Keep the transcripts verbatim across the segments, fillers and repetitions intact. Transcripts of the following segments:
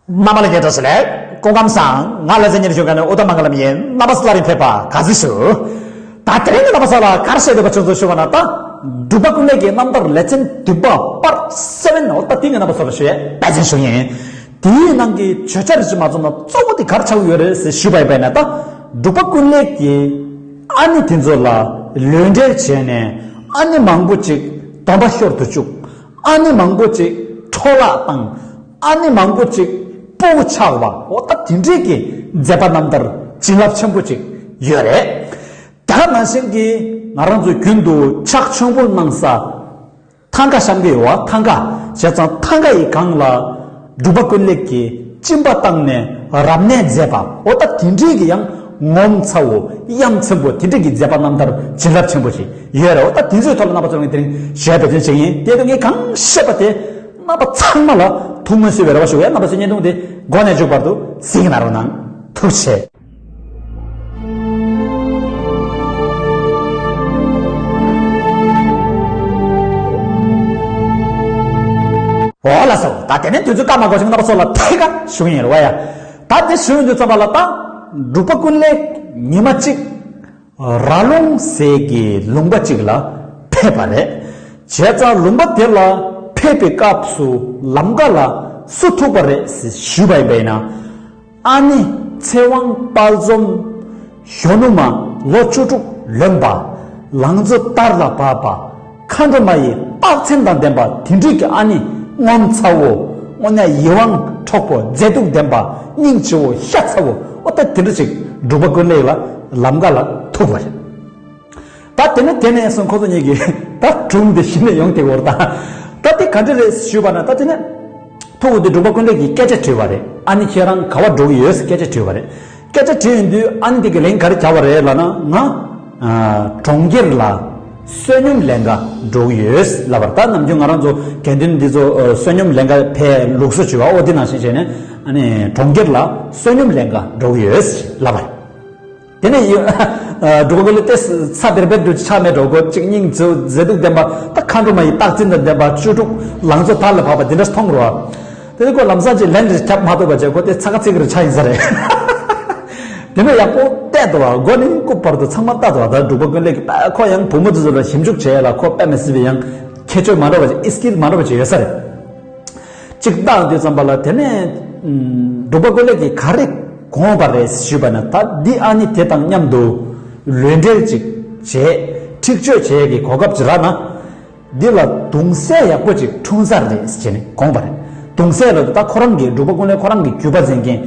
རྣམ་པ་ལྷན་རྒྱས་བཀྲ་ཤིས་བདེ་ལེགས། སྐུ་ཁམས་བཟང་། ང་ལ་མཚན་སྙན་ཞུ་མཁན་ནི་ཨུ་ཏམ་མངྒ་ལམ་ཡིན། རྣམ་པ་ཚོ་སླར་ཡང་ཕེབས་པ་དགའ་བསུ་ཞུ། ད་དེ་རིང་གི་རྣམ་པ་ཚོ་ལ་ག་རེ་བཤད་འདོད་པ་བྱུང་སོང་ཞུ་བ་ན། ད་འབྲུག་པ་ཀུན་ལེགས་ཀྱི་རྣམ་ཐར་ལེ་ཚན་བདུན་པ་པར་སེ་བེན། འོ་ད་དེ་ངས་རྣམ་པ་ཚོ་ལ་ཞུ་ཡས་འབད་བརྩོན་ཞུ་ཡིན། དེའི་ནང་གི་བརྗོད་བྱ་རེ་ཞིག་མ་ཚོམ་ན་གཙོ་བོ་དེ་ག་རེ་ཆགས་ཡོད་རེད་ཟེར་ཞུས་པ་ཡིན་པས་ན། ད་འབྲུག་པ་ཀུན་ལེགས་ཀྱིས་ཨ་ནེ་དེ་ཚོ་ལ་ལུས་འབྲེལ་བྱས་ནས་ཨ་ནེ་མང་པོ་ཅིག་སྡོམ་པ་ཤོར་དུ་བཅུག་ཨ་ནེ་མང་པོ་ཅིག་འཕྲོ་བརླག་བཏང་། ཨ་ནེ་མང་པོ་ཅིག་སྤོ་བོ་ཆགས་པ། འོ་ད་དེ་འདྲས་ཀྱི་མཛད་པ་རྣམ་ཐར་བྱིན་རླབས་ཆེན་པོ་ཅིག་ཡོད་རེད། ད་ག་ནང་བཞིན་གྱི་ང་རང་ཚོ་རྒྱུན་དུ་ཕྱག་མཆོད་འབུལ་གནང་ས་ཐང་ག་བཤམས་ཀྱི་ཡོད་པ། ཐང་ག་བྱས་ཙང་ཐང་ག་ཡི་སྒང་ལ་འབྲུག་པ་ཀུན་ལེགས་ཀྱིས་གཅིན་པ་བཏང་ནས་རབ་གནས་མཛད་པ། འོ་ད་དེ་འདྲས་ཀྱི་ཡང་ངོ་མཚར་བོ་ཡ་མཚན་པོ་དེ་འདྲས་ཀྱི་མཛད་པ་རྣམ་ཐར་བྱིན་རླབས་ཆེན་པོ་ཞིག་ཡོད་རེད། འོ་ད་དེ་ཚོའི་ཐོག་ལ་རྣམ་པ་ཚོ་ལ་ངས་དེ་རིང་ཞུ་ཡས་འབད་བརྩོན་བྱེད་ཀྱི་ཡིན། དེ་དུས་ངས་གང་བཤད་པ་དེ་རྣམ་པ་ཚང་མ་ལ་ཐུགས་སྨོན་གསོས་པའི་རེ་བ་ཞུ་གི་ཡིན། རྣམ་པ་ཚོས་བརྙན་ཐུང་དེ་འགོ་ནས་མཇུག་བར་དུ་གཟིགས་གནང་རོགས་གནང་། ཐུགས་རྗེ་ཆེ། འོ་ལགས་སོ། ད་དེ་ནས་དུས་ཚོད་སྐར་མ་འགོར་ཞིང་རྣམ་པ་ཚོ་ལ་ཐད་ཀར་ཞུ་ཡིན་རེད་བ་ཡ། ད་དེ་ཞུ་ཡོང་དུས་ཙམ་པ་ལ་ད་འབྲུག་པ་ཀུན་ལེགས་ཉི་མ་གཅིག་ར་ལུང་ཟེར་གྱི་ལུང་པ་གཅིག་ལ་ཕེབས་པ་རེད། བྱས་ཙང་ལུང་པ་དེ་ལ་ཕེབས་པའི་སྐབས་སུ་ལམ་ཁ་ལ་སུ་ཐུག་པ་རེད་ཞུས་པ་ཡིན་པས་ན། ཨ་ནེ་ཚེ་དབང་དཔལ་འཛོམས། གཞོན་ནུ་མ་ལོ་བཅུ་དྲུག་ལོན་པ། ལང་ཚོ་དར་ལ་བབས་པ། མཁའ་འགྲོ་མ་ཡི་རྟགས་མཚན་དང་ལྡན་པ་དེ་འདྲའི་གི་ཨ་ནེ་ངོ་མཚར་བོ། དངོས་གནས་ཡིད་དབང་འཕྲོག་པོ། མཛེས་སྡུག་ལྡན་པ། སྙིང་རྗེ་བོ། ཤ་ཚ་བོ། འོ་ད་དེ་འདྲ་ཅིག་འབྲུག་པ་ཀུན་ལེགས་ལ་ལམ་ཁ་ལ་ཐུག་པ་རེད། ད་དེ་ནས་དེ་ནས་བཟུང་ཁོ་ཚོ་གཉིས་ཀྱིས་ད་སྒྲུང་འདི་གཞི་ནས་ཡོང་དེ་བོར་ད། ད་དེ་ག་འདྲ་རེད་ཞུས་པ་ན། ད་དེ་ནས་ཐུག་འོ་དེ་འབྲུག་པ་ཀུན་ལེགས་ཀྱིས་སྐད་ཆ་དྲིས་པ་རེད། ཨ་ནེ་ཁྱེད་རང་ག་བ་འགྲོ་གི་ཡོད་ཟེར་སྐད་ཆ་དྲིས་པ་རེད། སྐད་ཆ་དྲིས་ཡོང་དུས་ཨ་ནེ་དེ་གི་ལན་ག་རེ་བརྒྱབ་པ་རེད་ལབ་ན། ང་ཨ་གྲོང་ཁྱེར་ལ་བསོད་སྙོམས་ལེན་ག་འགྲོ་གི་ཡོད་ལབ་པ་རེད། ད་ནམ་རྒྱུན་ང་རང་ཚོ་དགེ་འདུན་འདི་ཚོ་ཨ་བསོད་སྙོམས་ལེན་ག་ཕེབས་ལུགས་སྲོལ་བྱུང་བ། འོ་དེ་ནང་བཞིན་བྱས་ནས་ཨ་ནེ་གྲོང་ཁྱེར་ལ་བསོད་སྙོམས་ལེན་ག་འགྲོ་གི་ཡོད་ལབ་པ་རེད། དེ་ནས་ཡོད། འགྲོ་གི་ལ་ཏེ་ས་བེར་བེར་དུ་ཆ་མེད་འགྲོ་གོ། གཅིག་སྙིང་རྗེ་མཛེས་སྡུག་ལྡན་པ། ད་མཁའ་འགྲོ་མ་ཡི་རྟགས་མཚན་དང་ལྡན་པ། བཅུ་དྲུག་ལང་ཚོ་དར་ལ་བབས་པ་འདི་འདྲ་མཐོང་རོགས། དེ་ནས་ཁོ་ལམ་སང་ཅིག་ལན་རེ་རྒྱབ་མ་ཐུབ་པ་བྱས་ཁོ་དེ་ཚ་ཁ་ཚིག་རེ་ཆགས་ཡིན་ས་རེད། དེ་ནས་ཡག་པོ་བལྟས་འདུག་བ། མགོ་ནས་རྐུབ་བར་དུ་ཚང་མ་བལྟས་འདུག་བ། ད་འབྲུག་པ་ཀུན་ལེགས་ཀྱི་ད་ཁོ་ཡང་བུ་མོ་དེ་ཚོ་ལ་ཞིབ་འཇུག་བྱས་ལ་ཁོ་དཔེ་མི་སྲིད་པའི་ཡང་ཁྱད་ཆོས་མ་འདྲ་བ་ཅིག་ཨི་སྐིལ་མ་འདྲ་བ་ཅིག་ཡོད་ས་རེད། གཅིག་བལྟས་དུས་ཙམ་པ་ལ་དེ་ནས་འབྲུག་པ་ཀུན་ལེགས་ཀྱིས་ག་རེ་དགོངས་པ་རེད་ཞུས་པ་ན། ད་འདི་ཨ་ནེ་དེ་དང་མཉམ་དུ་ལུས་འབྲེལ་ཅིག་བྱས། འཁྲིག་སྤྱོད་བྱས་ཀྱི་གོ་སྐབས་ཅིག་རག་ན། འདི་ལ་གདུང་སྲས་ཡག་པོ་ཅིག་འཁྲུངས་ས་རེད་ཟེར་ནས་དགོངས་པ་རེད། གདུང་སྲས་ལ་ད་ཁོ་རང་གི་འབྲུག་པ་ཀུན་ལེགས་ཁོ་རང་གི་རྒྱུད་པ་འཛིན་མཁན་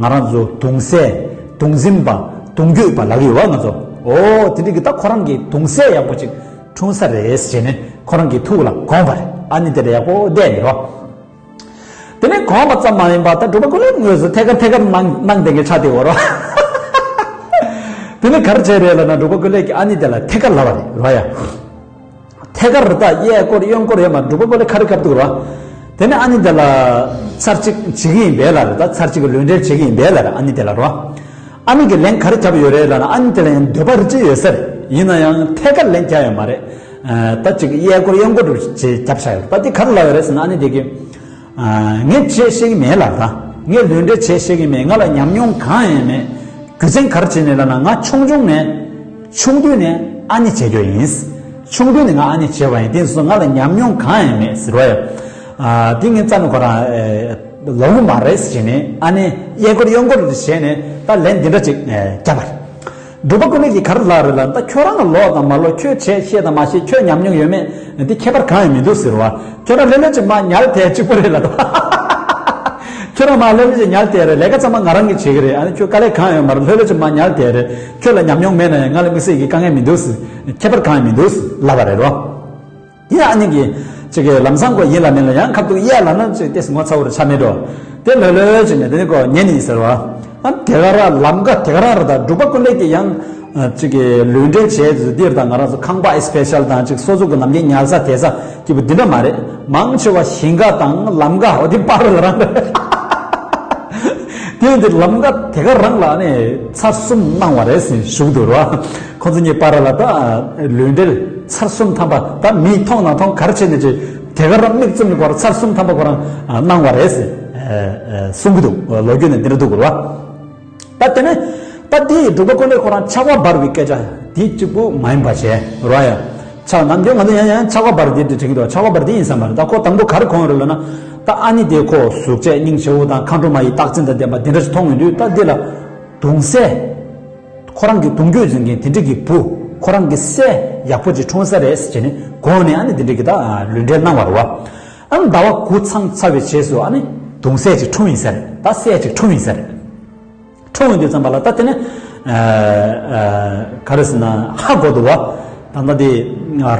ང་རང་ཚོ་གདུང་སྲས་གདུང་འཛིན་པ་གདུང་རྒྱུད་པ་ལབ་ཀྱི་ཡོད་བ་ང་ཚོ། འོ་དེ་འདྲ་གི་ད་ཁོ་རང་གི་གདུང་སྲས་ཡག་པོ་ཅིག་འཁྲུངས་ས་རེད་ཟེར་ནས་ཁོ་རང་གི་ཐུགས་ལ་དགོངས་པ་རེད། ཨ་ནེ་དེ་ལ་ཡག་པོ་བསྡད་ནས་རོ། དེ་ནས་དགོངས་པ་ཙམ་མ་ཡིན་པ་ད་འབྲུག་པ་ཀུན་ལེགས་དངོས་སུ་ཐད་ཀར་ཐད་ཀར་གནང་གནང་བསྡད་མཁན་ཆགས་བསྡད་ཡོད་རོ། དེ་ནས་ག་རེ་བྱས་རེད་ལབ་ན། འབྲུག་པ་ཀུན་ལེགས་ཀྱིས་ཨ་ནེ་དེ་ལ་ཐད་ཀར་ལབ་པ་རེད་རོ་ཡ། ཐད་ཀར་ད་གཡས་སྐོར་གཡོན་སྐོར་ཡོད་མ། འབྲུག་པ་ཀུན་ལེགས་ཁ་རི་ཁ་ཐུག་རོ། དེ་ནས་ཨ་ནེ་དེ་ལ་ཚར་གཅིག་བྱེད་ཀྱི་ཡིན་པས་ལབ་རེད། ད་ཚར་གཅིག་གི་ལུས་འབྲེལ་བྱེད་ཀྱི་ཡིན་པས་ལབ་རེད་ཨ་ནེ་དེ་ལ་རོ། ཨ་ནེ་གིས་ལན་ག་རེ་བརྒྱབ་ཡོད་རེད་ལབ་ན། ཨ་ནེ་དེ་ལ་ཡང་འདོད་པ་རེ་ཅིག་ཡོད་ས་རེད། ཡིན་ན་ཡང་ཐད་ཀར་ལན་བརྒྱབ་ཡོད་མ་རེད། ད་ཅིག་གཡས་སྐོར་གཡོན་སྐོར་དུ་བྱས་བརྒྱབ་བཞག་ཡོད་རེད། ད་དེ་ག་རེ་ལབ་ཡོད་རེད་ཟེར་ན། ཨ་ནེ་དེ་གིས། ཨ། ངས་བྱས་ཤེས་ཀྱི་མེད་ལབ་ད། ངས་ལུས་འབྲེལ་བྱས་ཤེས་ཀྱི་མེད། ང་ལ་ཉམས་མྱོང་གང་ཡང་མེད། རྒྱུ་མཚན་ག་རེ་བྱས་ནས་ལབ་ན། ང་ཆུང་ཆུང་ནས། ཆུང་དུས་ནས་ཨ་ནེ་བྱེད་རྒྱུ་ཡིན། ཆུང་དུས་ནས་ང་ཨ་ནེ་བྱས་པ་ཡིན། དེ་སོང་ང་ལ་ཉམས་མྱོང་གང་ཡང་མེད་ཟེར་བ་ཡ། ཨ། དེ་ངས་རྩ་ནས་ཁོ་རང་ལབ་ཀྱི་མ་རེད་ཟེར་ནས། ཨ་ནེ་གཡས་སྐོར་གཡོན་སྐོར་བྱས་ནས་ད་ལན་འདི་འདྲ་ཅིག་བརྒྱབ་པ་རེད། འབྲུག་པ་ཀུན་ལེགས་ཀྱིས་ག་རེ་ལབ་རེད་ལབ་ན། ད་ཁྱོད་རང་ལ་ལོག་དང་མ་ལོག། ཁྱོད་བྱས་ཤེས་དང་མ་ཤེས། ཁྱོད་ཉམས་མྱོང་ཡོད་མེད་འདི་ཁྱད་པར་གང་ཡང་མི་འདུག་ཟེར་བ། ཁྱོད་རང་ལྷོད་ལྷོད་ཅིག་མར་ཉལ་བསྡད་གཅིག་པོ་རེད་ལབ་ད། ཁྱོད་རང་མར་ལྷོད་ལྷོད་ཅིག་ཉལ་བསྡད་རེད། ལས་ཀ་ཚང་མ་ང་རང་གིས་བྱེད་ཀྱི་རེད། ཨ་ནི་ཁྱོད་དཀའ་ལས་གང་ཡང་མ་རེད། ལྷོད་ལྷོད་ཅིག་མར་ཉལ་བསྡད་རེད། ཁྱོད་ལ་ཉམས་མྱོང་མེད་ན་ཡང་ང་ལ་དམིགས་བསལ་གྱི་དཀའ་ངལ་མི་འདུག་ཟེར། ཁྱད་པར་གང་ཡང་མི་འདུག་ཟེར་ལབ་པ་རེད་རོ། དེ་ཨ་ནེ་གིས་ཅིག་གི་ལམ་སང་ཁོ་ཡིན་ལ་མིན་ལ་ཡང་ཁ་ཐུག་གཡས་ལབ་ན་ཅིག་ཏོག་ཙམ་ངོ་ཚ་བོ་རེ་ཆགས་མེད་འགྲོ། དེ་ལྷོད་ལྷོད་ཅིག་ནས་དེ་ནས་ཁོ་ཉན་ནི་ཟེར་བ། ཨ། དེ་ག་རང་ལམ་ཁ་དེ་ག་རང་རེད། ད་འབྲུག་པ་ཀུན་ལེགས་ཀྱིས་ཡང་ཅིག་གི་ལུས་འབྲེལ་བྱས་ཚུལ་འདིར། ད་ང་རང་ཚོ་ཁང་པ་ཨེ་སི་པེ་ཤལ་དང་ཅིག་སོ་སོ་གི་ནམ་རྒྱུན་ཉལ་ས་བསྡད་ས་སྐྱིད་པོ་འདི་འདྲ་མ་རེད། མང་ཆེ་བ་ཞིང་ཁ་དང་ལམ་ཁ། འོ་དེ་པར་ལ་རང་རེད། དེ་འདི་ལམ་ཁ་དེ་ག་རང་ལ་ནི་ཚར་གསུམ་གནང་བ་རེད་ཟེར་ཞུ་གི་འདུག་ར། ཁོ་ཚོ་གཉིས་པར་ལ་ད་ལུས་འབྲེལ་ཚར་གསུམ་ཐམ་པ། ད་མིས་མཐོང་ན་མཐོང་ག་རེ་བྱས་ནས་ཅིག་ དེ་ག་རང་དམིགས་བཙུམ་ནས་ཁོ་རང་ཚར་གསུམ་ཐམ་པ་ཁོ་རང་གནང་བ་རེད་ཟེར་གསུང་གི་འདུག་ལོ་རྒྱུས་ནས་འདི་འདྲ་འདུག་གོ་ར། ད་དེ་ནས་ད་དེ་ཡི་འབྲུག་པ་ཀུན་ལེགས་ཁོ་རང་ཆགས་པ་འབར་བའི་སྐད་ཆ་དེ་གཅིག་པུ་མ་ཡིན་པ་བྱས་ར་ཡ། ཆགས་ནམ་རྒྱུན་ང་ཚོ་ཡང་ཡང་ཆགས་པ་འབར་དེ་འདྲ་དྲན་གྱི་འདུག་ཆགས་པ་འབར་དེ་ཡིན་བསམ་པ་རེད། ད་ཁོ་དང་པོ་ག་རེ་གོ་ཡོང་རེད་ལབ་ན། ད་ཨ་ནི་དེ་ཁོ་གཟུགས་བྱད་སྙིང་རྗེ་བོ་དང་མཁའ་འགྲོ་མ་ཡི་རྟགས་མཚན་དང་ལྡན་པ་དེ་འདྲ་ཞིག་མཐོང་ཡོང་དུས་ད་འདི་ལ་གདུང་སྲས། ཁོ་རང་གི་གདུང་རྒྱུད་འཛིན་མཁན་དེ་འདྲ་གི་བུ། ཁོ་རང་གི་སྲས་ཡག་པོ་ཅིག་འཁྲུངས་ས་རེད་ཟེར་བྱས་ནས་དགོངས་ནས་ཨ་ནི་དེ་འདྲ་གི་ད་ལུས་འབྲེལ་གནང་བ་རེད་བ། ཨ་ནི་ཟླ་བ་དགུ་ཚང་ཚར་བའི་རྗེས་སུ་ཨ་ནི་གདུང་སྲས་ཅིག་འཁྲུངས་ཡིན་ས་རེད། ད་སྲས་ཅིག་འཁྲུངས་ཡིན་ས་རེད། འཁྲུངས་ཡོང་དུས་ཙམ་པ་ལ་ད་དེ་ནས་ག་རེ་ཟེར་ན་ཧ་གོ་འདུག་བ། ད་ལྟ་དེ་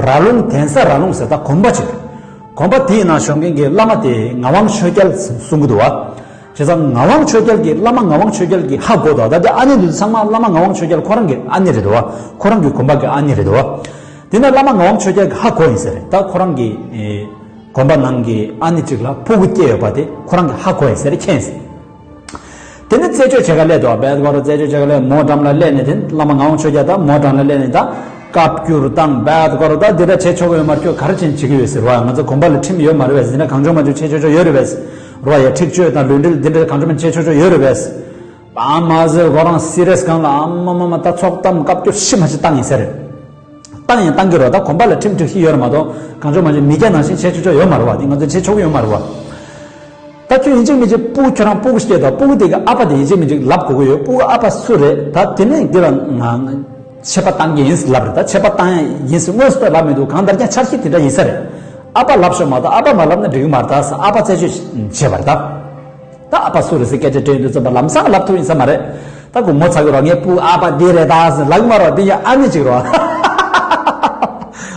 ར་ལུང་གདན་ས་ར་ལུང་ཟེར་ད་དགོན་པ་ཅིག་དགོན་པ་དེའི་ནང་བཞུགས་མཁན་གྱི་བླ་མ་དེ་ངག་དབང་ཆོས་རྒྱལ་གསུང་གི་འདུག་བ། བྱས་ཙང་ངག་དབང་ཆོས་རྒྱལ་གྱི་བླ་མ་ངག་དབང་ཆོས་རྒྱལ་གྱི་ཧ་གོ་དོ། ད་ལྟ་ཨ་ནེ་འདི་ཚང་མ་བླ་མ་ངག་དབང་ཆོས་རྒྱལ་ཁོ་རང་གི་ཨ་ནེ་རེད་དོ། ཁོ་རང་གི་དགོན་པ་གི་ཨ་ནེ་རེད་དོ། དེ་ནས་བླ་མ་ངག་དབང་ཆོས་རྒྱལ་གྱི་ཧ་གོ་ཡིན་ཟེར། ད་ཁོ་རང་གི་ཨེ་དགོན་པ་ནང་གི་ཨ་ནེ་གཅིག་ལ་ཕྲུ་གུ་སྐྱེས་ཡོད་པ་དེ་ཁོ་རང་གི་ཧ་གོ་ཡིན་ཟེར་མཁྱེན་ཟེར། དེ་ནས་རྩད་གཅོད་བྱེད་ག་སླེབས་དོ། བལ་སྐོར་རྩད་གཅོད་བྱེད་ག་སླེབས། མོ་འགྲམ་ལ་སླེབས་ནས་དེ་བླ་མ་ངག་དབང་ཆོས་རྒྱལ་དང་མོ་འགྲམ་ལ་སླེབས་ནས་ད་བཀའ་བཀྱོན་དང་བལ་སྐོར་ད་འདི་འདྲ་བྱེད་ཆོག་གི་ཡོད་མ་རེད། ཁྱོད་ག་རེ་བྱེད་བྱེད་ཀྱི་ཡོད་ཟེར་བ། ང་ཚོ་དགོན་པ་ལ་ཁྲིམས་ཡོད་མ་རེད་བས། འདི་འདྲ་གང་བྱུང་མ་བྱུང་བྱེད་ཆོག་ཆོག་ཡོད་རེད་བས། རོ་ཡ་འཁྲིག་སྤྱོད་དང་ལུས་འབྲེལ་འདི་འདྲ་གང་བྱུང་མ་བྱུང་བྱེད་ཆོག་ཆོག་ཡོད་རེད་བས། ཨ་མ་ཟེར་ཁོ་རང་སི་རེས་གང་ལ་ཨ་མ་མ་མ་ད་ཚོགས་གཏམ་བཀའ་བཀྱོན་ཤི་མ་ཤི་བཏང་ཡིན་ཟེར། བཏང་ཡང་བཏང་གི་རོ། ད་དགོན་པ་ལ་ཁྲིམས་སྒྲིག་གཞི་ཡོད་རེད་མ་གཏོགས་གང་བྱུང་མ་བྱུང་མི་སྐྱ་ནང་བཞིན་བྱེད་ཆོག་ཆོག་ཡོད་མ་རེད་བ། དེ་ང་ཚོ་བྱེད་ཆོག་གི་ཡོད་མ་རེད་བ། ད་ཁྱོད་ཡིན་གཅིག་མིན་གཅིག་ཕྲུ་གུ་ཁྱོད་རང་ཕྲུ་གུ་སྐྱེས་དང་ཕྲུ་གུ་དེ་གི་ཨ་ཕ་དེ་ཡིན་གཅིག་མིན་གཅིག་ལབ་དགོས་ཀྱི་ཡོད། ཕྲུ་གུ་ཨ་ཕ་སུ་རེད། ད་དེ་ནས་འདི་ལ་ང་ཆད་པ་བཏང་གི་ཡིན་ལབ་རེད། ད་ཆད་པ་བཏང་ཡ་ཡིན་ཟེར་དངོས་སུ་ལབ་མི་འདུག་གང་ལྟར་ཀྱང་འཆར་གཞི་དེ་འདྲ་ཡིན་ས་རེད། ཨ་ཕ་ལབ་ཤོག་མ་གཏོགས་ཨ་ཕ་མ་ལབ་ན་འགྲིག་གི་མ་རེད། ད་ཟེར་ཨ་ཕ་རྩད་གཅོད་བྱས་པ་རེད་ད། ད་ཨ་ཕ་སུ་རེད་ཟེར་སྐད་ཆ་དྲིས་དུས་ཙམ་པ་ལམ་སང་ལབ་ཐུབ་ཡིན་ས་མ་རེད། ད་ཁོ་ངོ་ཚ་གི་རོ། ངའི་ཕྲུ་གུ་ཨ་ཕ་འདི་རེད་ད་ཟེར་ལབ་གི་མ་རོ། འདི་ཡང་ཨ་ནེ་གཅིག་རོ།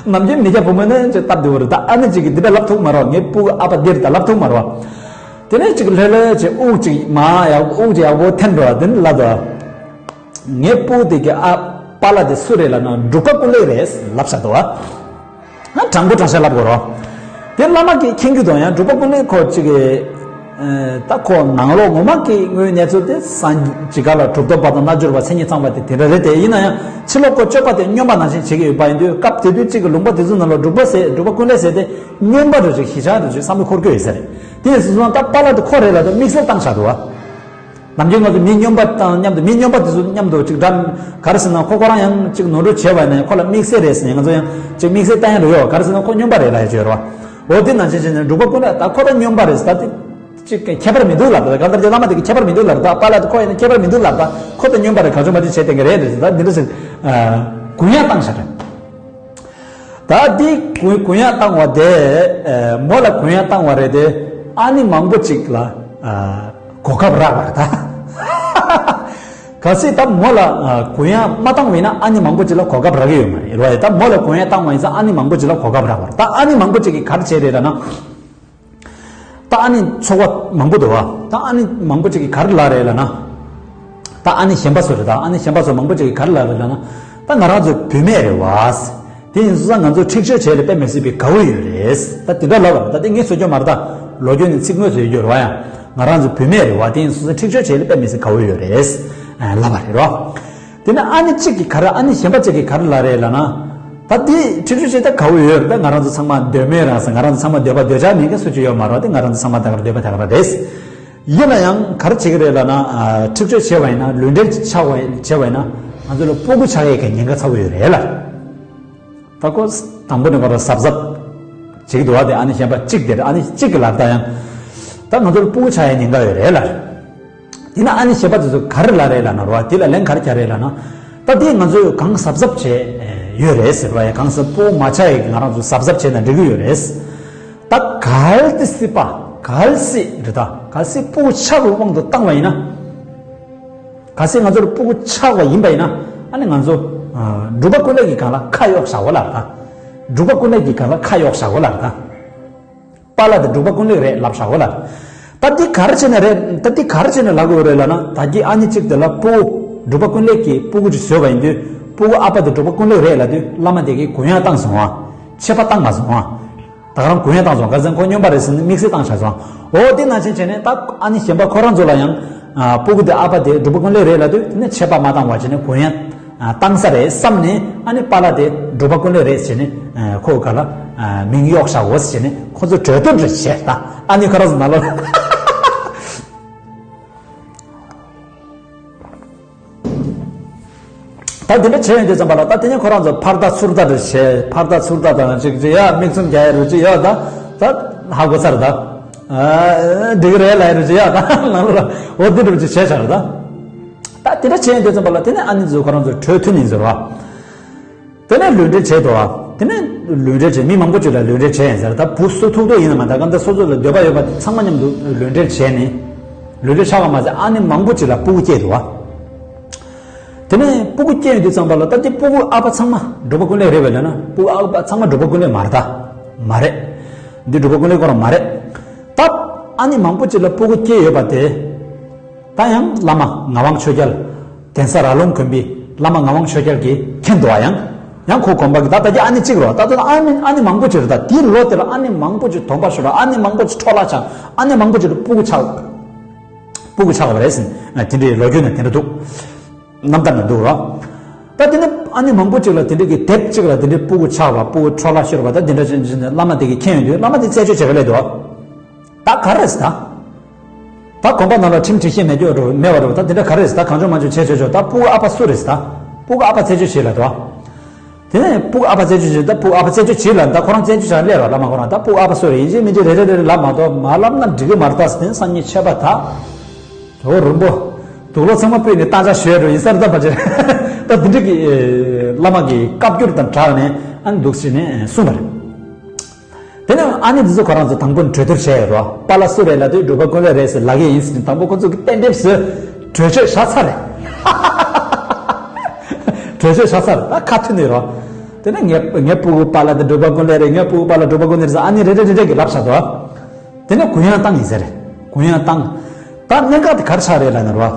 ནམ་རྒྱུན་མི་སྐྱ་བུ་མོ་ནི་ཅིག་སྟབས་བདེ་བོ་རེད། ད་ཨ་ནེ་གཅིག་གིས་འདི་འདྲ་ལབ་ཐུབ་མ་རོ། ངའི་ཕྲུ་གུ་ཨ་ཕ་འདི་རེད་ད་ལབ་ཐུབ་མ་རོ། དེ་ནས་ཅིག་ལྷོད་ལྷོད་ཅིག་དབུགས་ཅིག་མ་ཡག་དབུགས་ཅིག་ཡག་པོ་འཐེན་འགྲོ་བ་དེ་ནི་ལབ་དོ། ངའི་ཕྲུ་གུ་དེ་གི་ཨ་པཱ་ལགས་དེ་སུ་རེད་ལབ་ན་འབྲུག་པ་ཀུན་ལེགས་རེད་ལབ་བཞག་འདུག་བ། ང་དྲང་པོ་དྲང་བཞག་ལབ་དགོས་རོ། དེ་བླ་མ་གིས་མཁྱེན་རྒྱུ་དང་ཡང་འབྲུག་པ་ཀུན་ལེགས་ཁོ་ཅིག་གི་ཨ་ད་ཁོ་ནང་ལོགས་ངོ་མ་གི་དངོས་གནས་ཚུལ་དེ་སངས་རྒྱས་ག་ལ་གྲུབ་ཐོབ་པ་དང་རྣལ་འབྱོར་པ་མཚན་ཉིད་ཚང་བ་དེ་དེ་འདྲ་རེད། དེ་ཡིན་ན་ཡང་ཕྱི་ལོགས་ཁོ་སྤྱོད་པ་དེ་སྨྱོན་པ་ནང་བཞིན་བྱེད་ཀྱི་ཡོད་པ་ཡིན་དུས་སྐབས་དེ་དུས་གཅིག་གི་ལུང་པ་དེ་ཚོ་ནང་ལ་འབྲུག་པ་ཟེར་འབྲུག་པ་ཀུན་ལེགས་ཟེར་དེ་སྨྱོན་པ་རུ་ཅིག་གཞིས་ཆགས་རུ་ཅིག་བསམ་བློ་འཁོར་གྱི་ཡོད་ས་རེད། དེ་ཡིན་སོང་ཙང་ད་པཱ་ལགས་དེ་ཁོ་རེད་ལབ་དུས་དམིགས་བསལ་བཏང་བཞག་འདུག་བ། ནམ་རྒྱུན་ང་ཚོ་མི་སྨྱོན་པ་དང་མཉམ་དུ་མི་སྨྱོན་པ་དེ་ཚོ་མཉམ་དུ་ཅིག་འདྲ་ག་རེ་ཟེར་ན་ཁོ་ཁོ་རང་ཡང་ཅིག་ནོར་འཁྲུལ་བྱས་པ་ཡིན་ན་ཡང་ཁོ་ལ་དམིགས་བསལ་རེད་ཟེར་ནས་ང་ཚོ་ཡང་ཅིག་དམིགས་བསལ་བཏང་ཡ་རེད་ཡོད། ག་རེ་ཟེར་ན་ཁོ་སྨྱོན་པ་རེད་ལབ་ཡ་ཅིག་ཡོད་རེད་བ། འོ་དེ་ནང་བཞིན་བྱས་ནས་འབྲུག་པ་ཀུན་ལེགས་ད་ཁོ་ད་སྨྱོན་པ་རེད་ཟེར་ད་དེ་ཅིག་ཁྱད་པར་མི་འདུག་ལབ་ད། གང་ལྟར་ཀྱང་བླ་མ་དེ་གི་ཁྱད་པར་མི་འདུག་ལབ་ད། པཱ་ལགས་དེ་ཁོ་ཡིན་ན་ཁྱད་པར་མི་འདུག་ལབ་ད། ཁོ་ད་སྨྱོན་པ་རེད། གང་བྱུང་མ་བྱུང་བྱས་བསྡད་ཀྱི་རེད་རེད་ཟེར་ད་འདི་འདྲ་ཟེར་གུ་ཡངས་བཏང་བཞག་རེད། ད་འདི་གུ་གུ་ཡངས་བཏང་བ་དེ་ཨ་མོ་ལ་གུ་ཡངས་བཏང་བ་རེད་དེ། ཨ་ནེ་མང་པོ་ཅིག་ལ་ཨ་གོ་སྐབས་རག་པ་རེད་ད། གལ་སྲིད་ད་མོ་ལ་ཨ་གུ་ཡངས་མ་བཏང་བ་ཡིན་ན་ཨ་ནེ་མང་པོ་ཅིག་ལ་གོ་སྐབས་རག་གི་ཡོད་མ་རེད་རེད་བ། ད་མོ་ལ་གུ་ཡངས་བཏང་བ་ཡིན་ཙང་ཨ་ནེ་མང་པོ་ཅིག་ལ་གོ་སྐབས་རག་པ་རེད། ད་ཨ་ནེ་མང་པོ་ཅིག་གིས་ག་རེ་བྱས་རེད་ལབ་ན། ད་ཨ་ནེ་ཚོགས་པ་མང་པོ་འདུག་བ། ད་ཨ་ནེ་མང་པོ་ཅིག་གིས་ག་རེ་ལབ་རེད་ལབ་ན། ད་ཨ་ནེ་གཞན་པ་ཚོ་རེད། ད་ཨ་ནེ་གཞན་པ་ཚོ་མང་པོ་ཅིག་གིས་ག་རེ་ལབ་རེད་ལབ་ན། ད་ང་རང་ཚོ་བུད་མེད་རེད་བ། དེ་ཡིན་སོང་ཙང་ང་ཚོ་འཁྲིག་སྤྱོད་བྱས་ལ་དཔེ་མི་སྲིད་པའི་དགའ་བོ་ཡོད་རེད། ད་དེ་འདྲ་ལབ་རེད། ད་དེ་ངས་བཟོ་རྒྱུ་མ་རེད། ད་ལོ་རྒྱུས་ནས་ཚིག་དངོས་སུ་ཡོད་རྒྱུ་རེད་བ་ཡ། ང་རང་ཚོ་བུད་མེད་རེད་བ། དེ་ཡིན་སོང་ཙང་འཁྲིག་སྤྱོད་བྱས་ལ་དཔེ་མི་སྲིད་དགའ་བོ་ཡོད་རེད། ལབ་པ་རེད་རོ། དེ་ནས་ཨ་ནེ་གཅིག་གིས་ག་རེ་ཨ་ནེ་གཞན་པ་གཅིག་གིས་ག་རེ་ལབ་རེད་ལབ་ན། ད་དེ་འཁྲིག་སྤྱོད་བྱས་ད་དགའ་བོ་ཡོད་རེད། ད་ང་རང་ཚོ་ཚང་མ་འདོད་མོས་རང་ས་ང་རང་ཚོ་ཚང་མ་འདོད་པ་འདོད་ཆགས་མེད་མཁན་སུ་གཅིག་ཡོད་མ་རེད། དེ་ང་རང་ཚོ་ཚང་མ་ད་ག་རེ་འདོད་པ་ད་ག་རང་རེད། ཡིན་ན་ཡང་ག་རེ་བྱེད་ཀྱི་རེད་ལབ་ན། ཨ་འཁྲིག་སྤྱོད་བྱས་པ་ཡིན་ན་ལུས་འབྲེལ་ཆགས་པ་བྱས་པ་ཡིན་ན་ང་ཚོ་ལ་སྤུ་གུ་ཆགས་ཡས་ཀྱི་ཉེན་ཁ་ཚ་བོ་ཡོད་རེད་ལ། ད་ཁོ་དང་པོ་ནས་ཁོ་རང་གཟབ་གཟབ་བྱེད་ཀྱི་འདུག་བ། དེ་ཨ་ནེ་གཞན་པ་གཅིག་དེར་ཨ་ནེ་གཅིག་གི་ལག་ད་ཡང་ད་ང་ཚོར་སྤུ་གུ་ཆགས་ཡ་ཉེན་ཁ་ཡོད་རེད་ལ། དེ་ན་ཨ་ནེ་གཞན་པ་དེ་ཚོ་ག་རེ་ལབ་རེད་ལབ་ན་རོ། དེ་ལ་ལན་ག་རེ་རྒྱག་རེད་ལབ་ན། ད་དེ་ང་ཚོས་གང་གཟབ་གཟབ་བྱས་ཡོད་རེད་ཟེར་བ་ཡ། གང་ཟབ་སྤུ་གུ་མ་ཆགས་ཡ་གི་ང་རང་ཚོ་གཟབ་གཟབ་བྱས་ན་འགྲིག་གི་ཡོད་རེད། ད་གལ་ཏེ་སྲིད་པ་གལ་སྲིད་རེད། ད་གལ་སྲིད་སྤུ་གུ་ཆགས་པའི་དབང་དུ་བཏང་བ་ཡིན་ན། གལ་སྲིད་ང་ཚོར་སྤུ་གུ་ཆགས་པ་ཡིན་པ་ཡིན་ན། ཨ་ནི་ང་ཚོ་ཨ་འབྲུག་པ་ཀུན་ལེགས་ཀྱི་སྒང་ལ་ཁ་གཡོག་བཞག་གོ་ལབ་རེད་ད། འབྲུག་པ་ཀུན་ལེགས་ཀྱི་སྒང་ལ་ཁ་གཡོག་བཞག་གོ་ལབ་རེད་ད། པཱ་ལགས་དེ་འབྲུག་པ་ཀུན་ལེགས་རེད་ལབ་བཞག་གོ་ལབ་རེད། ད་འདི་ག་རེ་བྱས་ནས་རེད། ད་འདི་ག་རེ་བྱས་ནས་ལབ་དགོས་རེད་ལབ་ན། ད་གི་ཨ་ནེ་གཅིག་དེ་ལ་སྤུ་གུ་འབྲུག་པ་ཀུན་ལེགས་ཀྱིས་སྤུ་གུ་ཅིག་བཟོས་པ་ཡིན་དུས་སྤུ་གུ་ཨ་ཕ་དེ་འབྲུག་པ་ཀུན་ལེགས་རེད་ལབ་དུས་བླ་མ་དེ་གིས་གུ་ཡངས་བཏང་སོང་ཨ། ཆད་པ་བཏང་མ་སོང་ཨ། ད་ག་རང་གུ་ཡངས་བཏང་སོང་། ག་ཚོད་ཁོ་སྨྱོན་པ་རེད་ཟེར་ནས་དམིགས་བསལ་བཏང་བཞག་སོང་། འོ་དེ་ནང་བཞིན་བྱས་ནས་ད་ཨ་ནེ་གཞན་པ་ཁོ་རང་ཚོ་ལ་ཡང་ཨ་སྤུ་གུ་དེ་ཨ་ཕ་དེ་འབྲུག་པ་ཀུན་ལེགས་རེད་ལབ་དུས་དེ་ནས་ཆད་པ་མ་བཏང་བ་བྱས་ནས་གུ་ཡངས་ཨ་བཏང་ས་རེད་བསམ་ནས། ཨ་ནེ་པཱ་ལགས་དེ་འབྲུག་པ་ཀུན་ལེགས་རེད་ཟེར་ནས་ཨ་ཁོ་ག་ལ་ མིང་གཡོག་བཞག་འོ་ཟེར་ནས་ཁོ་ཚོ་གྲོས་བསྡུར་རེ་བྱས་ད། ཨ་ནི་ཁོ་རང་ཚོ་ནང་ལོགས་ད་དེ་འདྲ་བྱས་ཡོང་དུས་ཙམ་པ་ལ་ད་དེ་ནས་ཁོ་རང་ཚོ་ཕར་ལྟ་ཚུར་ལྟ་རེ་བྱས། ཕར་ལྟ་ཚུར་ལྟ་དང་ཅིག་ཅིག་ཡ་མིག་བཙུམ་རྒྱག་ཡ་རུ་ཅིག་ཡ་ད་ད་ཧ་གོ་ཚར་ད། འགྲིག་རེད་ལབ་ཡ་རུ་ཅིག་ཡ་ད་ནང་ལོགས་ལ་འོ་དེ་འདྲ་ཅིག་བྱས་ཚར་ད། ད་དེ་འདྲ་བྱས་ཡོང་དུས་ཙམ་པ་ལ་དེ་ནས་ཨ་ནི་ཚོ་ཁོ་རང་ཚོ་གྲོས་མཐུན་ཡིན་ཟེར་བ། དེ་ནས་ལུས་འབྲེལ་བྱས་འདུག་བ། དེ་ནས་ལུས་འབྲེལ་བྱས་མི་མང་པོ་ཅིག་ལ་ལུས་འབྲེལ་བྱས་ཡིན་ཟེར། ད་བུ་སུ་ཐུག་ཐུག་ཡིན་ན་མ་ད་གང་ལྟར་སོ་སོ་ལ་འདོད་པ་ཡོད་པ་དེ་ཚང་མ་མཉམ་དུ་ལུས་འབྲེལ་བྱས་ནས་ལུས་འབྲེལ་ཆགས་པ་མ་ཟད་ཨ་ནི་མང་པོ་ཅིག་ལ་སྤུ་གུ་སྐྱེས་འདུག་བ། དེ་ནས་སྤུ་གུ་སྐྱེས་ཡོང་དུས་ཙམ་པ་ལ་ད་དེ་སྤུ་གུ་ཨ་ཕ་ཚང་མ་འབྲུག་པ་ཀུན་ལེགས་རེད་པས་ལབ་ན་སྤུ་གུ་ཨ་ཕ་ཚང་མ་འབྲུག་པ་ཀུན་ལེགས་མ་རེད་ད། མ་རེད། འདི་འབྲུག་པ་ཀུན་ལེགས་ཁོ་རང་མ་རེད། ད་ཨ་ནི་མང་པོ་ཅིག་ལ་སྤུ་གུ་སྐྱེས་ཡོད་པ་དེ། ད་ཡང་བླ་མ་ངག་དབང་ཆོས་རྒྱལ། གདན་ས་ར་ལུང་དགོན་པའི་བླ་མ་ངག་དབང་ཆོས་རྒྱལ་གྱིས་མཁྱེན་འདུག་བ། ཡང་ཡང་ཁོ་དགོན་པ་གི་ད་ལྟ་གི་ཨ་ནི་གཅིག་རོ། ད་ལྟ་ཨ་ནི་ཨ་ནི་མང་པོ་ཅིག་རེད། ད་དེའི་ལོ་དེ་ལ་ཨ་ནི་མང་པོ་ཅིག་སྡོམ་པ་ཤོར་ར། ཨ་ནི་མང་པོ་ཅིག་འཕྲོ་བརླག་ཆགས། ཨ་ནི་མང་པོ་ཅིག་ལ་སྤུ་གུ་ཆགས། སྤུ་གུ་ཆགས་པ་རེད་ཟེར་ནས་དེ་འདྲའི་ལོ་རྒྱུས་ནང་དེ་འདྲ་འདུག་རྣམ་ཐར་ནང་འདུག་རོ། ད་དེ་ནི་ཨ་ནི་མང་པོ་ཅིག་ལ་དེ་འདྲ་གི་དེབ་ཅིག་ལ་དེ་འདྲའི་སྤུ་གུ་ཆགས་པ་སྤུ་གུ་འཕྲོ་བརླག་ཤོར་བ་ད་དེ་འདྲ་ཅིག་བླ་མ་དེ་གིས་མཁྱེན་ཡོང་དུས་བླ་མ་དེ་རྩད་གཅོད་བྱེད་ཀྱི་སླེབས་འདུག་ད་ག་རེ་ཟེར་ད། ད་དགོན་པ་ནང་ལ་ཁྲིམས་སྒྲིག་གཞི་མེད་རྒྱུ་རེད་མེད་པ་རེད། ད་དེ་འདྲ་ག་རེ་ཟེར་ད། གང་བྱུང་མང་བྱུང་བྱས་བྱས་བྱས་ད་སྤུ་གུ་ཨ་ཕ་སུ་རེད་ཟེར་ད། སྤུ་གུ་ཨ་ཕ་རྩད་གཅོད་བྱེད་ལབ་འདུག་དེ་ནས་སྤུ་གུ་ཨ་ཕ་རྩད་གཅོད་བྱེད་ད་སྤུ་གུ་ཨ་ཕ་རྩད་གཅོད་བྱེད་ལབ་ད་ཁོ་རང་རྩད་གཅོད་བྱ་སླེབས་ར་བླ་མ་ཁོ་རང་ད་སྤུ་གུ་ཨ་ཕ་སུ་རེད་ཡིན་གཅིག་མིན་གཅིག་རེད་རེད་རེད་ལབ་མ་གཏོགས་མ་ལབ་ན་འགྲིག་གི་མ་རེད། ད་དེ་ནས་སང་ཉིན་ཆད་པ་ད། ཇོ་བོ་རིན་པོ། དུག་ལོག་ཚང་མ་སྤུས་ནས་བཏང་བྱ་ཞོལ་འགྲོ་ཡིན་ས་རེད་ད་ཕལ་ཆེར། ད་འདི་འདྲ་གི་བླ་མ་གི་བཀའ་བསྒྱུར་དང་སྦྲགས་ནས་ཨ་ནི་འདུག་ཟེར་ནས་གསུངས་པ་རེད། དེ་ནས་ཨ་ནི་འདི་ཚོ་ཁོ་རང་ཚོ་དང་པོ་གྲོས་བསྡུར་བྱས་ཡོད་རོ། པཱ་ལགས་སུ་རེད་ལབ་དུས་འབྲུག་པ་ཀུན་ལེགས་རེད་ཟེར་ལབ་ཀྱི་ཡིན་ཟེར་ནས་དང་པོ་ཁོ་ཚོ་གི་གཏན་འབེབས་སུ་གྲོས་ཆོད་བཞག་ཚར་རེད། གྲོས་ཆོད་བཞག་ཚར་ད་ཁ་མཐུན་ནས་རོ། དེ་ནས་ངའི་ངའི་སྤུ་གུ་པཱ་ལགས་དེ་འབྲུག་པ་ཀུན་ལེགས་རེད། ངའི་སྤུ་གུ་པཱ་ལགས་འབྲུག་པ་ཀུན་ལེགས་རེད་ཟེར་ཨ་ནི་རེ་རེ་རེ་རེ་གི་ལབ་བཞག་འདུག་དེ་ནས་གུ་ཡངས་བཏང་ཡིན་ཟེར་རེད། གུ་ཡངས་བཏང་། ད་གནད་འགག་དེ་ག་རེ་ཆགས་རེད་ལབ་ན་རོ།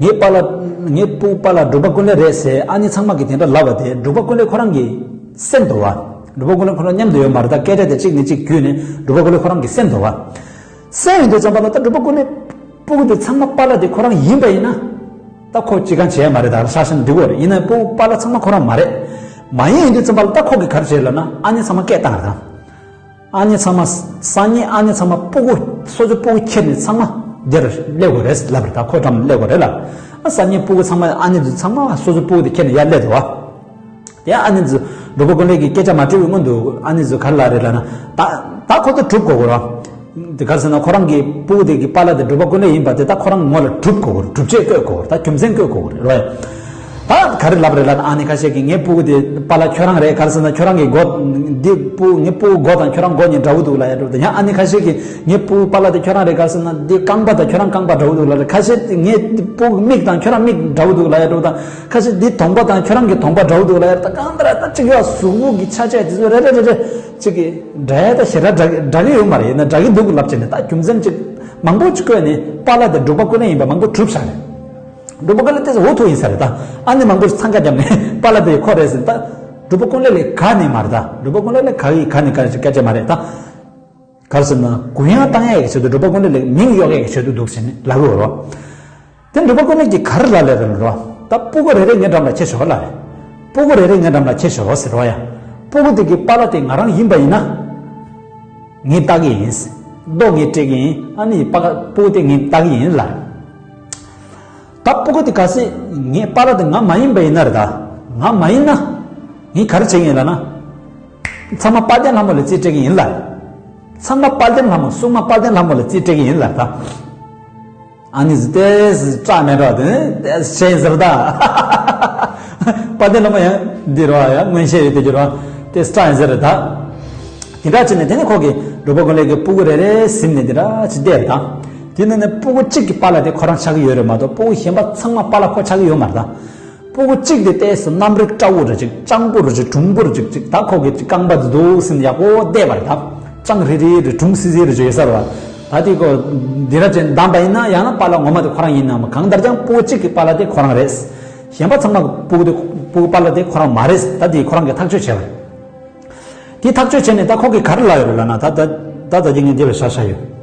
ངའི་པཱ་ལགས་ངའི་སྤུ་གུ་པཱ་ལགས་འབྲུག་པ་ཀུན་ལེགས་རེད་ཟེར་ཨ་ནི་ཚང་མ་གིས་དེ་འདྲ་ལབ་པ་དེ་འབྲུག་པ་ཀུན་ལེགས་ཁོ་རང་གི་སེམས་འདུག་བ། འབྲུག་པ་ཀུན་ལེགས་ཁོ་རང་མཉམ་དུ་ཡོད་མ་རེད། ད་སྐད་ཆ་དེ་གཅིག་ནས་གཅིག་བརྒྱུད་ནས་འབྲུག་པ་ཀུན་ལེགས་ཁོ་རང་གི་སེམས་འདུག་བ། སེམས་ཡིན་དུས་ཙམ་པ་ལ་ད་འབྲུག་པ་ཀུན་ལེགས་སྤུ་གུ་དེ་ཚང་མ་པཱ་ལགས་དེ་ཁོ་རང་ཡིན་པ་ཡིན་ན། ད་ཁོ་ཅི་གང་བྱས་མ་རེད། ད་ཧྲ་ཤང་འདི་གོ་རེད། ཡིན་ན་སྤུ་གུ་པཱ་ལགས་ཚང་མ་ཁོ་རང་མ་རེད། མ་ཡིན་ཡིན་དུས་ཙམ་པ་ལ་ད་ཁོ་གིས་ག་རེ་བྱས་ལབ་ན་ཨ་ནི་ཚང་མ་སྐད་བཏང་རེད་ད། ཨ་ནི་ཚང་མ་སང་ཉིན་ཨ་ནི་ཚང་མ་སྤུ་གུ་སོ་སོའི་སྤུ་གུ་ཁྱེར་ནས་ཚང་མ་འདིར་སླེབས་དགོས་རེད་ལབ་རེད། ད་ཁོ་འགྲམ་སླེབས་དགོས་རེད་ལབ། ཨ་སང་ཉིན་སྤུ་གུ་ཚང་མ་ཨ་ནི་ཚོ་ཚང་མ་སོ་སོའི་སྤུ་གུ་དེ་ཁྱེར་ནས་ཡར་སླེབས་འདུག་བ། དེ་ཨ་ནི་ཚོ་འབྲུག་པ་ཀུན་ལེགས་ཀྱིས་སྐད་ཆ་མ་དྲིས་པའི་སྔོན་དུ་ཨ་ནི་ཚོ་ག་རེ་ལབ་རེད་ལབ་ན་ད་ད་ཁོ་ཚོ་སྒྲུབ་དགོས་དགོས་ར། དེ་ག་རེ་ཟེར་ན་ཁོ་རང་གི་སྤུ་གུ་དེ་གི་པཱ་ལགས་དེ་འབྲུག་པ་ཀུན་ལེགས་ཡིན་པ་དེ་ད་ཁོ་རང་ངོ་ལ་སྒྲུབ་དགོས་དགོས་ར། སྒྲུབ་བྱེད་བཀོད་དགོས་དགོས་ར། ད་རྒྱུ་མཚན་བཀོད་དགོས་དགོས་རེད་རོ། ད་ག་རེ་ལབ་རེད་ལབ་ན་ཨ་ནི་ཁ་ཤས་ཀྱིས་ངའི་སྤུ་གུ་དེ་པཱ་ལགས་ཁྱོད་རང་རེད། ག་རེ་ཟེར་ན་ཁྱོད་རང་གི་མགོ་འདི་སྤུ་ངའི་སྤུ་གུ་མགོ་དང་ཁྱོད་རང་མགོ་གཉིས་འདྲ་བོ་འདུག་ལབ་ཡ་འདྲ་བོ་དང་། ཡང་ཨ་ནི་ཁ་ཤས་ཀྱིས་ངའི་སྤུ་གུ་པཱ་ལགས་དེ་ཁྱོད་རང་རེད། ག་རེ་ཟེར་ན་འདི་རྐང་པ་དང་ཁྱོད་རང་རྐང་པ་འདྲ་བོ་འདུག་ལབ་རེད། ཁ་ཤས་ངའི་སྤུ་གུ་མིག་དང་ཁྱོད་རང་མིག་འདྲ་བོ་འདུག་ལབ་ཡ་འདྲ་བོ་དང་། ཁ་ཤས་འདི་གདོང་པ་དང་ཁྱོད་རང་གི་གདོང་པ་འདྲ་བོ་འདུག་ལབ་ཡ། ད་གང་ལྟར་ད་ཅིག་ཡོད་གཟུགས་པོ་གི་ཆ་བྱད་དེ་ཚོ་རེ་རེ་རེ་རེ་ཅིག་གི་འདྲ་ཡ་ད་ཞེ་དྲག་འདྲ་འདྲ་གི་ཡོད་མ་རེད། ཡིན་ན་འདྲ་གི་འདུག་ལབ་བྱས་ནས་ད་རྒྱུ་མཚན་ཅིག་མང་པོ་ཅིག་བཀོད་ནས་པཱ་ལགས་དེ་འབྲུག་པ་ཀུན་ལེགས་ཡིན་པ་མང་པོ་གྲུབ་བཞག་རེད། འབྲུག་པ་ཀུན་ལེགས་དེ་ཚོ་འུ་ཐུག་ཡིན་ས་རེད་ད། ཨ་ནི་མང་པོ་འཚང་ཁ་བརྒྱབ་ནས་པཱ་ལགས་དེ་ཁོ་རེད་ཟེར་ད། འབྲུག་པ་ཀུན་ལེགས་ལས་ག་ནས་མ་རེད་ད། འབྲུག་པ་ཀུན་ལེགས་ལས་ག་ཡི་ག་ནས་ག་སྐད་ཆ་མ་རེད་ད། ག་རེ་ཟེར་ན་གུ་ཡངས་བཏང་ཡག་གི་ཆེད་དུ་འབྲུག་པ་ཀུན་ལེགས་ལས་མིང་གཡོག་ཡག་གི་ཆེད་དུ་འདུག་ཟེར་ནས་ལབ་ཡོད་རོ། དེ་འབྲུག་པ་ཀུན་ལེགས་ཀྱིས་ག་རེ་ལབ་ལེ་རེད་རོ། ད་སྤུ་གུ་རེ་རེ་ངའི་འགྲམ་ལ་ཁྱེར་ཤོག་ལབ་རེད། སྤུ་གུ་རེ་རེ་ངའི་འགྲམ་ལ་ཁྱེར་ཤོག་ཟེར་རོ་ཡ། སྤུ་གུ་དེ་གི་པཱ་ལགས་དེ་ང་རང་ཡིན་པ་ཡིན་ན། ངས་ལྟ་གི་ཡིན། རྡོ་ངས་སྤྲད་གི་ཡིན། ཨ་ནི་པཱ་སྤུ་གུ་དེ་ངས་ལྟ་གི་ཡིན་ལབ་རེད། ད་སྤུ་གུ་དེ་གལ་སྲིད་ངའི་པཱ་ལགས་དེ་ང་མ་ཡིན་པ་ཡིན་ན་རེད་ད། ང་མ་ཡིན་ན། ངས་ག་རེ་བྱེད་ཀྱི་ཡིན་ལབ་ན། ཚང་མ་དཔལ་ལྡན་ལྷ་མོ་ལ་རྩིས་སྤྲད་ཀྱི་ཡིན་ལབ། ཚང་མ་དཔལ་ལྡན་ལྷ་མོ་སྲུང་མ་དཔལ་ལྡན་ལྷ་མོ་ལ་རྩིས་སྤྲད་ཀྱི་ཡིན་ལབ་ད། ཨ་ནི་ཟི་ཏེ་ཟི་སྐྲག་མེད་འགྲོ་དེ་ནི་ཏེ་ཟི་ཆེན་ཟེར་ད། དཔལ་ལྡན་ལྷ་མོ་ཡང་འདི་རོ་ཡང་མངོན་ཤེས་ཡོད་དེ་གྱུར་རོ་ཏེ་སྐྲག་ཡིན་ཟེར་ད། དེ་འདྲ་བྱས་ནས་དེ་ནི་ཁོ་གི་འབྲུག་པ་ཀུན་ལེགས་ཀྱི་སྤུ་གུ་རེ་རེ་ཟིན་ནས་དེ་འདྲ་ཅི་བལྟས་རེད་ད། དེ་ནི་ནི་སྤུ་གུ་གཅིག་གི་པཱ་ལགས་དེ་ཁོ་རང་ཆགས་ཀྱི་ཡོད་རེད་མ་གཏོགས་སྤུ་གུ་གཞན་པ་ཚང་མ་པཱ་ལགས་ཁོ་ཆགས་ཀྱི་ཡོད་མ་རེད་ད། སྤུ་གུ་གཅིག་དེ་ཏོག་ཙམ་རྣམ་རིག་བཀྲ་བོ་རེ་ཅིག་སྤྱང་པོ་རེ་ཅིག་གྲུང་པོ་རེ་ཅིག་ཅིག་ད་ཁོ་གི་ཅིག་རྐང་པ་དེ་འདུག་སེ་ཡག་པོ་བལྟས་པ་རེད་ད། སྤྱང་རིལ་རིལ་རེ་གྲུང་སིལ་སིལ་རེ་ཅིག་ཡོད་ས་རེད་བ། ད་དེ་ཁོ་འདི་འདྲ་ཅན་བདམས་པ་ཡིན་ན་ཡང་ན་པཱ་ལགས་ངོ་མ་དེ་ཁོ་རང་ཡིན་ནམ། གང་ལྟར་ཀྱང་སྤུ་གུ་གཅིག་གི་པཱ་ལགས་དེ་ཁོ་རང་རེད། གཞན་པ་ཚང་མ་སྤུ་གུ་དེ་སྤུ་གུ་པཱ་ལགས་དེ་ཁོ་རང་མ་རེད། ད་དེ་ཁོ་རང་གིས་ཐག་གཅོད་བྱས་པ་རེད། དེ་ཐག་གཅོད་བྱས་ནས་ད་ཁོ་གིས་ག་རེ་ལབ་ཡོད་རེད་ལབ་ན་ད་ད་ད་ད་གིན་ངས་འདི་ལ་ཤ་ཤ་ཡོད།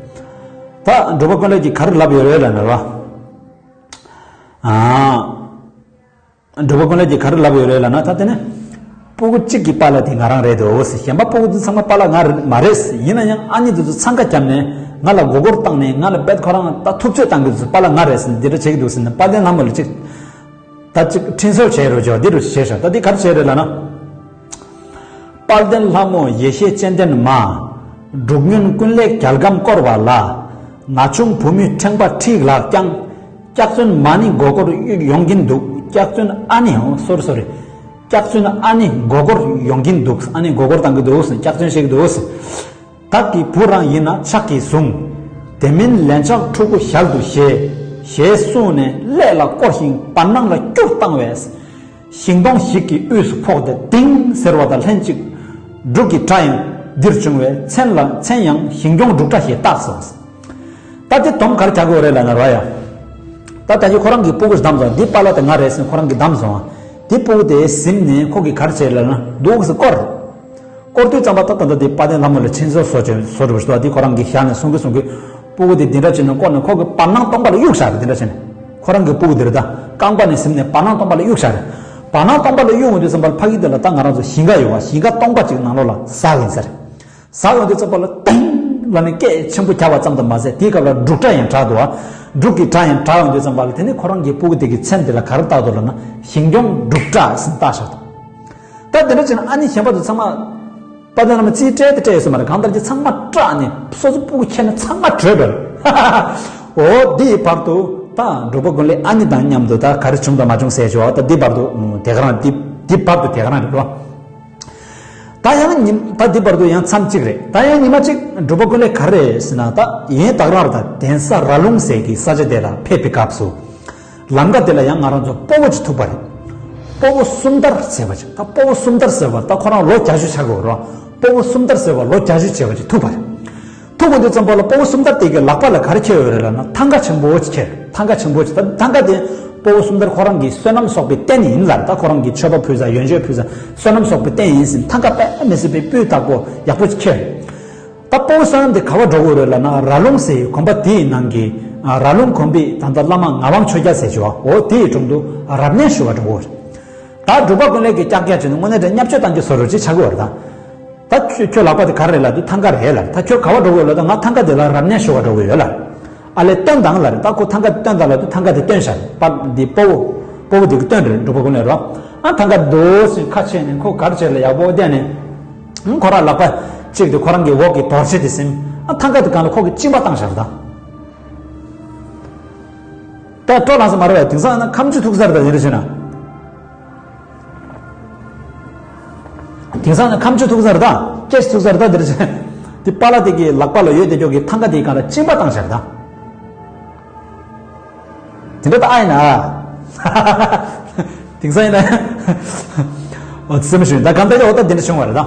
ད་འབྲུག་པ་ཀུན་ལེགས་ཀྱིས་ག་རེ་ལབ་ཡོད་རེད་ལབ་ན་ར། ཨ། འབྲུག་པ་ཀུན་ལེགས་ཀྱིས་ག་རེ་ལབ་ཡོད་རེད་ལབ་ན་ད་དེ་ནི། སྤུ་གུ་གཅིག་གི་པཱ་ལགས་དེ་ང་རང་རེད་འདུག་ཟེར། གཞན་པ་སྤུ་གུ་དེ་ཚང་མ་པཱ་ལགས་ང་རེད་མ་རེད་ཟེར། ཡིན་ན་ཡང་ཨ་ནེ་དེ་ཚོ་འཚང་ཁ་བརྒྱབ་ནས་ང་ལ་མགོ་སྐོར་བཏང་ནས་ང་ལ་རྦད་ཁོ་རང་ད་ཐུབ་ཚོད་བཏང་གི་འདུག་ཟེར། པཱ་ལགས་ང་རེད་ཟེར་ནས་འདི་འདྲ་བྱེད་ཀྱི་འདུག་ཟེར་ནས་དཔལ་ལྡན་ལྷ་མོ་ལ་གཅིག་ད་གཅིག་འཕྲིན་གསོལ་བྱས་རོགས་བྱོས། འདི་རུ་བྱས་ཤག་ད་འདི་ག་རེ་བྱས་རེད་ལབ་ན། དཔལ་ལྡན་ལྷ་མོ་ཡེ་ཤེས་སྤྱན་ལྡན་མ། འབྲུག་སྨྱོན་ཀུན་ལེགས་རྒྱལ་ཁམས་བསྐོར་བ་ལ། ང་ཆུང་བུ་མོའི་ཕྲེང་བ་ཁྲིད་ལགས་ཀྱང་། སྐྱག་རྫུན་མ་ཎི་མགོ་སྐོར་གཡུག་ཡོང་གིན་འདུག་སྐྱག་རྫུན་ཨ་ནི། ཨོ་སོ་རི་སོ་རི། སྐྱག་རྫུན་ཨ་ནི་མགོ་སྐོར་ཡོང་གིན་འདུག་ཨ་ནི་མགོ་སྐོར་བཏང་གི་འདུག་སྐྱག་རྫུན་བཤད་ཀྱི་འདུག་བདག་གི་བུ་རང་ཡིན་ན་ཕྱག་གིས་བཟུང་། དེ་མིན་ལན་ཆགས་ཕྲུ་གུ་ཞལ་དུ་བཞེས། ཞེས་གསུངས་ནས་ཀླད་ལ་བསྐོར་ཞིང་བར་སྣང་ལ་སྐྱུར་བཏང་བས། ཞིང་སྟོང་ཞིག་གི་དབུས་སུ་ཕོག་སྟེ་ཏིང་ཟེར་བ་དང་ལྷན་ཅིག་འབྲུག་གི་སྒྲ་ཡང་ལྡིར་བྱུང་བས། མཚན་ལ་མཚན་ཡང་ཞིང་སྐྱོང་འབྲུག་སྒྲ་ཞེས་བཏགས་སོ། ད་དེ་དོམ་གར་རྒྱག་དགོས་རེད་ལབ་ན་ར་ཡ། ད་ད་ཅི་ཁོ་རང་གི་སྤུ་གུ་བདམས་སོང་། འདི་པཱ་ལགས་དེ་ང་རེད་ཟེར་ཁོ་རང་གིས་བདམས་སོང་། དེ་སྤུ་གུ་དེ་ཟིན་ནས་ཁོ་གིས་གར་བྱས་ལབ་ན་འདུག་སེ་བསྐོར། སྐོར་དུས་ཙམ་པ་ད་ད་ལྟ་དེ་དཔལ་ལྡན་ལྷ་མོ་ལ་འཕྲིན་གསོལ་བཟོ་བྱས་བཟོ་འགྲོ་བ་ཞིག་འདུག་དེ་ཁོ་རང་གི་ཞལ་ནས་གསུང་གི་གསུང་གི་སྤུ་གུ་དེ་འདི་འདྲ་བྱས་ནས་བསྐོར་ནས་ཁོ་གི་བར་སྣང་སྟོང་པ་ལ་གཡུགས་བཞག་རེད། འདི་འདྲ་བྱས་ནས་ཁོ་རང་གི་སྤུ་གུ་དེ་རེད། ད་རྐང་པ་ནས་ཟིན་ནས་བར་སྣང་སྟོང་པ་ལ་གཡུགས་བཞག་རེད། བར་སྣང་སྟོང་པ་ལ་གཡུགས་འོང་དུས་ཙམ་པ་ལ་ཕ་གི་དེ་ལ་ད་ང་རང་ཚོ་ཞིང་ཁ་ཡོད་བ། ཞིང་ཁ་སྟོང་པ་ཅིག་ནང་ལོགས་ལ་ཟག་ཡིན་ས་རེད། ཟག་འོང་དུས་ཙམ་པ་ལ་ཏིང་ལབ་ནས་སྐད་ཆེན་པོ་རྒྱག་པ་ཙམ་དུ་མ་ཟད་དེའི་སྐབས་ལ་འབྲུག་སྒྲ་ཡང་གྲགས་འདུག་བ། འབྲུག་གི་སྒྲ་ཡང་གྲགས་འོང་དུས་ཙམ་པ་ལ་དེ་ནས་ཁོ་རང་གི་སྤུ་གུ་དེ་གི་མཚན་དེ་ལ་ག་རེ་བཏགས་འདུག་ལབ་ན་ཞིང་སྐྱོང་འབྲུག་སྒྲ་ཟེར་བཏགས་བཞག་འདུག་ད་དེ་འདྲ་བྱས་ན་ཨ་ནི་གཞན་པ་ཚོ་ཚང་མ་དཔལ་ལྡན་ལྷ་མོ་རྩིས་སྤྲད་དེ་སྤྲད་ཡོད་ས་མ་རེད། གང་ལྟར་གྱི་ཚང་མ་སྐྲག་ནས་སོ་སོ་སྤུ་གུ་ཁྱེར་ནས་ཚང་མ་བྲོས་འགྲོ་རེད། འོ་དེའི་བར་དུ་ད་འབྲུག་པ་ཀུན་ལེགས་ཨ་ནེ་དང་མཉམ་དུ་ད་ག་རེ་བྱུང་དང་མ་བྱུང་ཟེར་ཆོག་ད་འདི་བར་དུ་དེ་ག་རང་འདི་འདི་བར་དུ་དེ་ག་རང་རེད་རོ། ད་ཡང་ཉི་ད་འདི་བར་དུ་ཡང་མཚམས་གཅིག་རེད། ད་ཡང་ཉི་མ་གཅིག་འབྲུག་པ་ཀུན་ལེགས་ག་རེ་ཟེར་ན་ད་ཡིན་སྟག་རར་དང་གདན་ས་ར་ལུང་ཟེར་གྱི་ས་ཆ་དེ་ལ་ཕེབས་པའི་སྐབས་སུ། ལམ་ཁ་དེ་ལ་ཡང་ང་རང་ཚོ་སྤོ་བོ་ཅིག་ཐུག་པ་རེད། སྤོ་བོ་སུམ་དར་ཟེར་བ་ཅིག་ད་སྤོ་བོ་སུམ་དར་ཟེར་བ་ད་ཁོ་རང་ལོ་བརྒྱད་ཅུ་ཆགས་ཀྱི་ཡོད་རེད། སྤོ་བོ་སུམ་དར་ཟེར་བ་ལོ་བརྒྱད་ཅུ་བྱས་པ་ཅིག་ཐུག་པ་རེད། ཐུག་པ་དུས་ཙམ་པ་ལ་སྤོ་བོ་སུམ་དར་དེ་གི་ལག་པ་ལ་ག་རེ་འཁྱེར་ཡོད་རེད་ལབ་ན་ཐང་ག་ཆེན་པོ་ཅིག་འཁྱེར། ཐང་ག་ཆེན་པོ་ཅིག་ད་ཐང་ག་དེ་སྤོ་བོ་སུམ་དར་ཁོ་རང་གི་བསོད་ནམས་གསོག་པའི་རྟེན་ཡིན་ལབ། ད་ཁོ་རང་གི་མཆོད་པ་ཕུལ་ས་ཡོན་མཆོད་ཕུལ་ས་བསོད་ནམས་གསོག་པའི་རྟེན་ཡིན་ཟེར་ཐང་ག་དཔེ་མི་སྲིད་པའི་སྤུས་དག་པོ་ཡག་པོ་ཅིག་འཁྱེར། ད་སྤོ་བོ་བསོད་ནམས་དེ་ག་བ་འགྲོ་དགོས་རེད་ལབ་ན་ར་ལུང་ཟེར་གོམ་པ་དེའི་ནང་གི་ར་ལུང་གོམ་པའི་ད་ལྟ་བླ་མ་ངག་དབང་ཆོས་རྒྱལ་ཟེར་ཅིག་ཡོད་པ་འོ་དེའི་དྲུང་དུ་རབ་གནས་ཞུ་བ་འགྲོ་དགོས་རེད། ད་འབྲུག་པ་ཀུན་ལེགས་ཀྱི་ཀྱག་ཀྱག་བྱས་ནས་དངོས་གནས་དྲང་སྙབ་བཅོས་བཏང་རྒྱུ་བཟོ་འདྲ་ཅིག་ཆགས་ཀྱི་ཡོད་རེད་ད། ད་ཁྱོད་ཁྱོད་ལག་པ་དེ་ག་རེ་རེད་ལབ་དུས་ཐང་ག་རེད་ལབ། ད་ཁྱོད་ག་བ་འགྲོ་དགོས་ལབ་ད་ང་ཐང་ག་དེ་ལ་རབ་གནས་ཞུ་བ་འགྲོ་དགོས་ཡོད་ལབ། ཨ་ལས་སྟོན་དང་ལབ་རེད། ད་ཁོ་ཐང་ག་སྟོན་དང་ལབ་དུས་ཐང་ག་དེ་སྟོན་ཤག་རེད། པ་འདི་སྤོ་བོ་སྤོ་བོ་དེ་གི་སྟོན་རེད་འབྲུག་པ་ཀུན་ལེགས་རོ། ཨ་ཐང་ག་འདུག་སེ་ཁ་ཕྱེ་ནས་ཁོ་གར་བྱས་ལ་ཡག་པོ་བསྡད་ནས། ཨ་ཁོ་རང་ལག་པ་གཅིག་དེ་ཁོ་རང་གི་འོག་གི་རྡོ་རྗེ་དེ་ཟིན། ཨ་ཐང་ག་དེ་སྒང་ལ་ཁོ་གི་གཅིན་པ་བཏང་ཤག་རེད་ད། ད་སྤྲོ་ལངས་ས་མ་རེད་བས། དེང་སང་ན་ཁ་མཆུ་ཐུག་ས་རེད་ད་ཡིན་རེད་ཟེར་ན། དེང་སང་ནི་ཁ་མཆུ་ཐུག་ས་རེད་ད། སྐད་ཆ་ཐུག་ས་རེད་ད་འདིར་བྱས། དེ་པཱ་ལགས་དེ་གི་ལག་པ་ལ་ཡོད་དེ་ཀྱོག་གི་ཐང་ག་དེའི་སྒང་ལ་གཅིན་པ་བཏང་ཤག་རེད་ད། དེ་འདྲ་ད་ཨ་ཡིན་ན། དེང་སང་ཡིན་ན། འོ་སེམས་ཤུགས་ད་གང་ལྟར་ཡོད་ད་དེ་འདྲ་བྱུང་བ་རེད་ད།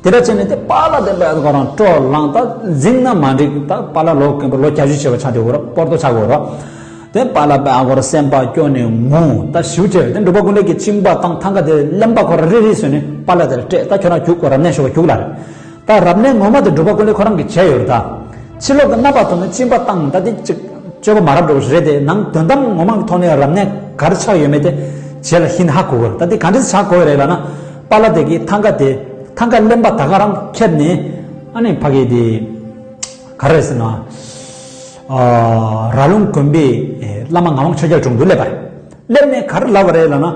དེ་འདྲ་བྱས་ནས་དེ་པཱ་ལགས་དེ་པའི་ཁོ་རང་སྤྲོ་ལངས་ད་འཛིང་ན་མ་འགྲིག་ད་པཱ་ལགས་ལོ་རྒན་པ་ལོ་བརྒྱད་ཅུ་བྱས་པ་ཆགས་དེ་འོ་ར་སྤོར་ཏོ་ཆགས་དགོས་ར། དེ་པཱ་ལགས་པའི་ཨ་ཁོ་ར་སེམས་པ་སྐྱོ་ནས་ངུ་ད་ཞིའུ་བྱས་པས་དེ་འབྲུག་པ་ཀུན་ལེགས་ཀྱི་གཅིན་པ་བཏང་ཐང་ག་དེ་གླེན་པ་ཁོ་ར་རི་རི་བཟོས་ནས་པཱ་ལགས་དེ་ལ་སྤྲད་ད་ཁྱོད་རང་རྒྱུགས་དགོས་རབ་གནས་ཞུ་བ་རྒྱུགས་ལ་རེད། ད་རབ་གནས་ངོ་མ་དེ་འབྲུག་པ་ཀུན་ལེགས་ཁོ་རང་གིས་བྱས་ཡོད་རེད་ད། ཕྱི་ལོགས་ཀྱི་རྣམ་པ་ཐོག་ནས་གཅིན་པ་བཏང་ད་དེ་གཅིག་སྤྱོད་པ་མ་རབས་འགྲོ་བ་རེད་དེ་ནང་དོན་དམ་ངོ་མ་གི་ཐོག་ནས་རབ་གནས་ག་རེ་ཆགས་ཡོད་མེད་དེ་རྗེས་ལ་ཤིན་ཧ་གོ་གི་རེད། ད་དེ་ག་འདྲས་ཆགས་གོ་གི་རེད་ལབ་ན་པཱ་ལགས་དེ་གིས་ཐང་ག་དེ་ཐང་ག་གླེན་པ་ད་ག་རང་ཁྱེར་ནས་ཨ་ནི་ཕ་གི་དེ་ག་རེ་ཟེར་ན། ཨ་ར་ལུང་དགོན་པའི་བླ་མ་ངག་དབང་ཆོས་རྒྱལ་དྲུང་དུ་སླེབས་པ་རེད། སླེབས་ནས་ག་རེ་ལབ་པ་རེད་ལབ་ན།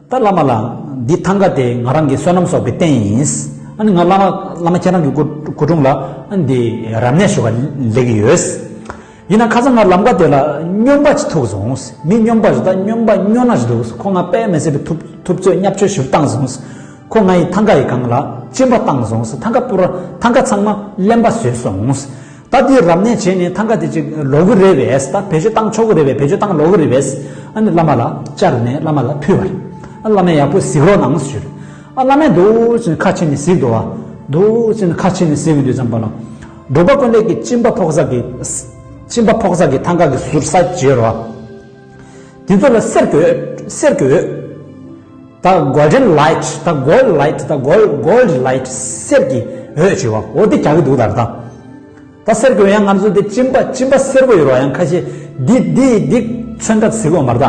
ད་བླ་མ་ལགས་འདི་ཐང་ག་དེ་ང་རང་གི་བསོད་ནམས་གསོག་པའི་རྟེན་ཡིན། ཨ་ནི་ང་བླ་མ་བླ་མ་ཁྱེད་རང་གི་སྐུ་སྐུ་དྲུང་ལ་ཨ་ནི་འདི་རབ་གནས་ཞུ་ག་སླེབས་ཀྱི་ཡོད། ཡིན་ན་ཁ་སང་ང་ལམ་ཁ་དེ་ལ་སྨྱོན་པ་ཅིག་ཐུག་སོང་། མི་སྨྱོན་པ་ཞིག་ད་སྨྱོན་པ་སྨྱོ་ན་ཞིག་འདུག་ཁོ་ང་དཔེ་མི་སྲིད་པའི་ཐུབ་ཐུབ་ཚོད་བརྙས་བཅོས་ཞིག་བཏང་སོང་། ཁོ་ང་ཡི་ཐང་ག་ཡི་སྒང་ལ་གཅིན་པ་བཏང་སོང་། ཐང་ག་པུ་ར་ཐང་ག་ཚང་མ་གླེན་པ་བཟོས་སོང་། ད་འདི་རབ་གནས་བྱས་ནས་ཐང་ག་དེ་ཅིག་ལོག་གི་རེད་པས། ད་བེད་སྤྱོད་བཏང་ཆོག་གི་རེད་པས། བེད་སྤྱོད་བཏང་ལོག་གི་རེད་པས། ཨ་ནི་བླ་མ་ལ་བཅར་ནས་བླ་མ་ལ་ཕུལ་བ་རེད། ཨ་བླ་མས་ཡག་པོ་གཟིགས་རོགས་གནང་ཞུས། ཨ་བླ་མས་འདུག་ཅིག་ཁ་ཕྱེ་ནས་གཟིགས་འདུག་བ། འདུག་ཅིག་ཁ་ཕྱེ་ནས་གཟིགས་ཡོང་དུས་ཙམ་པ་ལ། འབྲུག་པ་ཀུན་ལེགས་ཀྱི་གཅིན་པ་ཕོག་ས་གི། གཅིན་པ་ཕོག་ས་གི་ཐང་ག་གི་ཟུར་ས་བརྗེ་རོ། དེ་ཚོ་ལ་གསེར་གྱི་འོད་གསེར་གྱི་འོད། ད་golden light ད་gold light ད་gold gold light གསེར་གྱི་འོད་བྱེད་པ་འོ་དེ་རྒྱག་གི་འདུག་ད་ད། ད་གསེར་གྱི་འོད་ཡང་ང་ཚོ་དེ་གཅིན་པ་གཅིན་པ་སེར་པོ་ཡོད་རོ། ཡང་ཁ་ཤས་འདི་འདི་འདི་ཚོན་ཁྲ་ཟིག་འོ་མར་ད།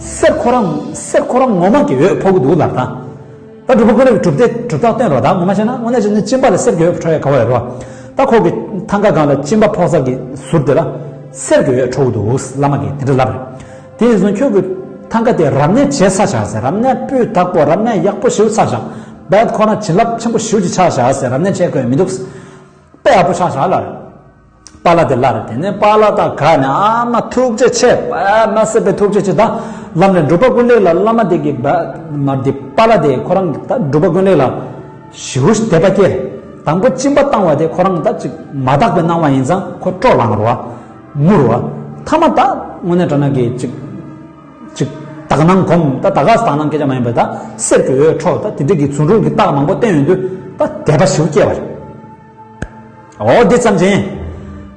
གསེར་ཁོ་རང་གསེར་ཁོ་རང་ངོ་མ་གི་འོད་ཕོག་གི་འདུག་ད་ད། ད་འབྲུག་པ་ཀུན་ལེགས་ཀྱིས་གྲུབ་མཐའི་གྲུབ་རྟགས་སྟོན་རོགས། ད་ངོ་མ་བཤད་ན་དངོས་གནས་བྱས་ན་གཅིན་པ་ལ་གསེར་གྱི་འོད་འཕྲོ་ཡ་ག་བ་ཡོད་རོགས། ད་ཁོ་གི་ཐང་ཀ་སྒང་ལ་གཅིན་པ་ཕོག་ས་གི་ཟུར་དེ་ལ་གསེར་གྱི་འོད་འཕྲོ་འདུག་བླ་མ་གིས་དེ་འདྲ་ལབ་རེད། དེ་ཡིན་སོང་ཁྱོད་ཀྱི་ཐང་ཀ་དེ་རབ་གནས་བྱས་ཚར་བཞག་ཟེར། རབ་གནས་སྤུས་དག་པོ་རབ་གནས་ཡག་པོ་ཞེ་པོ་ཚར་བཞག་བད་ཁོ་རང་བྱིན་རླབས་ཆེན་པོ་ཞེ་པོ་ཅིག་ཆགས་བཞག་ཟེར། རབ་གནས་བྱས་དགོས་མི་འདུག་དཔེ་ཡག་པོ་ཆགས་བཞག་ལ་རེད། པཱ་ལགས་དེ་ལ་རེད། དེ་ནས་པཱ་ལགས་ད་ག་ནས་ཨ་མ་ཐུགས་རྗེ་ཆེ། ཨ་མ་སྲིད་པའི་ཐུགས་རྗེ་ཆེ། ད་ལམ་ནས་འབྲུག་པ་ཀུན་ལེགས་ལ་བླ་མ་དེ་གི་བ་མར་དེ་པཱ་ལགས་དེ་ཁོ་རང་གི་ད་འབྲུག་པ་ཀུན་ལེགས་ལ་ཞེ་པོ་དད་པ་སྐྱེས། དང་པོ་གཅིན་པ་བཏང་བ་དེ་ཁོ་རང་ད་ཅིག་མ་དག་པའི་སྣང་བ་ཡིན་ཙང་ཁོ་སྤྲོ་ལངས་རོ་བ་ངུ་རོ་བ། ཐ་མ་ད་དངོས་གནས་དྲང་གནས་ཀྱི་ཅིག་ཅིག་དག་སྣང་སྒོམ། ད་ད་ག་སེ་དག་སྣང་སྐད་ཆ་མ་ཡིན་པ། ད་གསེར་གྱི་འོད་འཕྲོ། ད་དེ་འདྲ་གི་རྫུ་འཕྲུལ་གྱི་རྟགས་མང་པོ་བསྟན་ཡོང་དུས་ད་དད་པ་ཞེ་པོ་སྐྱེས་པ་རེད། འོ་འདི་ཙམ་ཅིག་ཡིན།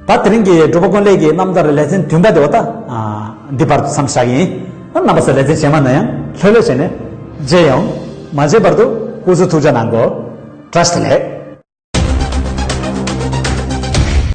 ད་དེ་རིང་གི་འབྲུག་པ་ཀུན་ལེགས་ཀྱི་རྣམ་ཐར་ལེ་ཚན་བདུན་པ་དེ་བ་ད་ཨ་འདི་བར་དུ་མཚམས་བཞག་གི་ཡིན། རྣམ་པ་ཚོ་ལེ་ཚན་རྗེས་མ་ན་ཡང་ལྷོད་ལྷོད་བྱས་ནས་མཇལ་ཡོང་། མ་མཇལ་བར་དུ་སྐུ་གཟུགས་ཐུགས་ཅག་གནང་གོ། བཀྲ་ཤིས་བདེ་ལེགས།